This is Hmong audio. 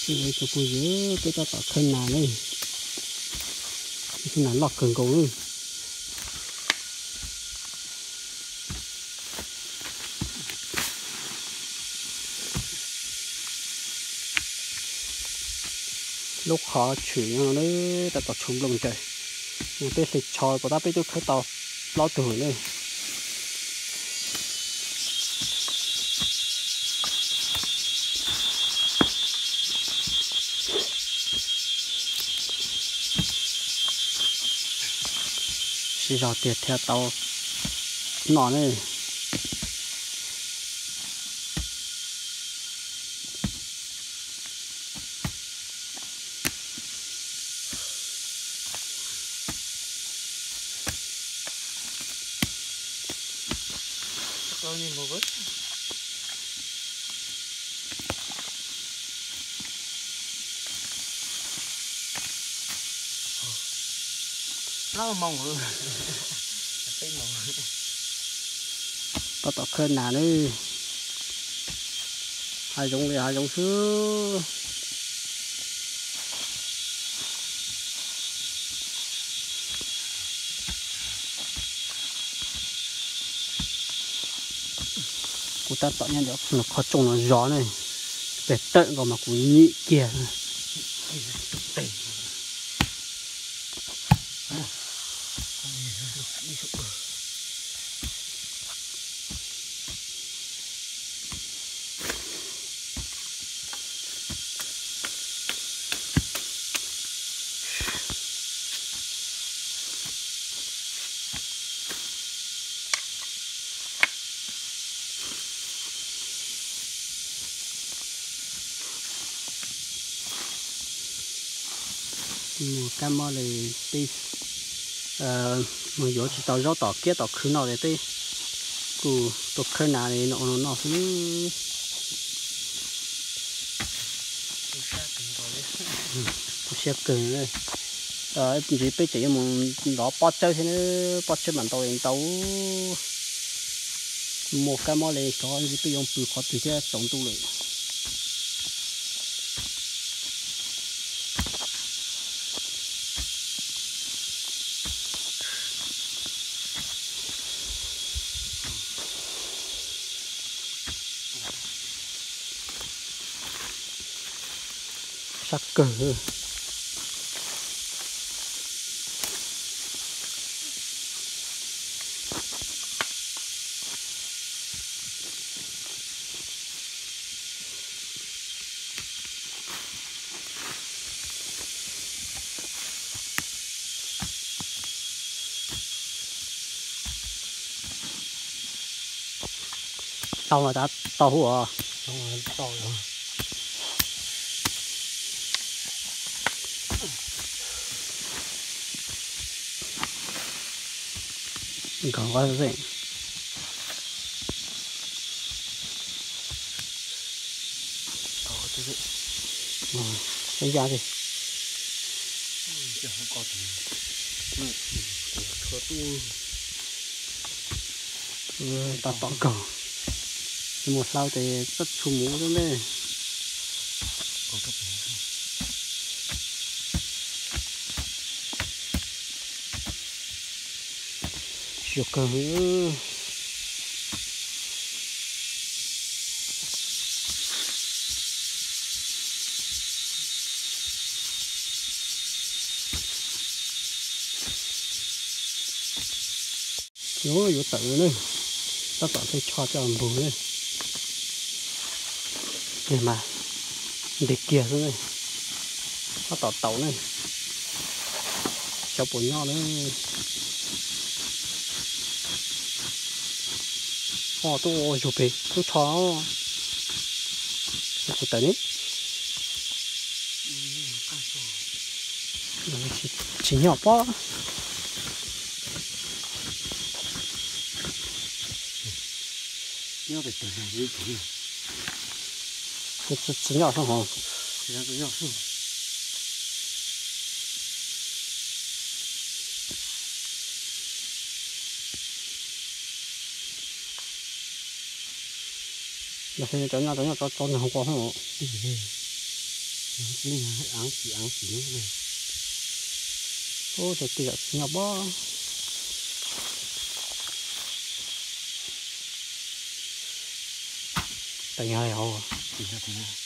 Tus phooj ywg, peb tab tom khawb nas ne, khawb nas loj kawg nkaus ne. Lub qhov tshwm no tab tom tshuav nplooj nraim, peb hle tsho puas tab peb twb khawb tau plaub tug ne. Siv zog tiag thiaj tau noj ne. Plaub moos, peb moos. Tab tom khawb nas ne, hav zoov li hav zoov xwb. Kuv tab tom nyob ntawm qhov rooj no zov ne, pes tawm nkaus mas kuv nyim kiag. Muaj kab mob li peb mus yuav tsis tau zaub tom kiab tom khw noj li, peb kuj tuaj khawb nas li no noj xwb. Tu siab kawg. Ntxiv peb tseem yuav mus ntov pob tsawb thiab, pob tsawb mam ntau li ntau. Muaj kab mob li ko ntxiv peb yuav pw qhov twg thiab tsaus ntuj lawm. Sab kawg. Tau mas, tau huv os. Nkaus qhov xwb. Ua ya li. Tab tom nkaus, tsis muaj hlawv ces txhob tshua mus ne. Siab kawg. Yuav, yuav tawm ne, tab tom hle tsho coj mus ne. Kiag mas, ntev kiag xwb ne. Tab tom tau ne. Xyov puas nyob ne. Ho tuaj ua zug pem lub tsho. Kuv tawm ne. Tsis nyob pob. Tsis nyob xwb hos. Cov nyob, cov nyob, cov nyob, cov nyob hauv ko. Tig li. Ib leeg aav tsis aav tsis lub le. Ub, tej zaum tsis nyob pob. Tawm yog hauv tsis yog tsis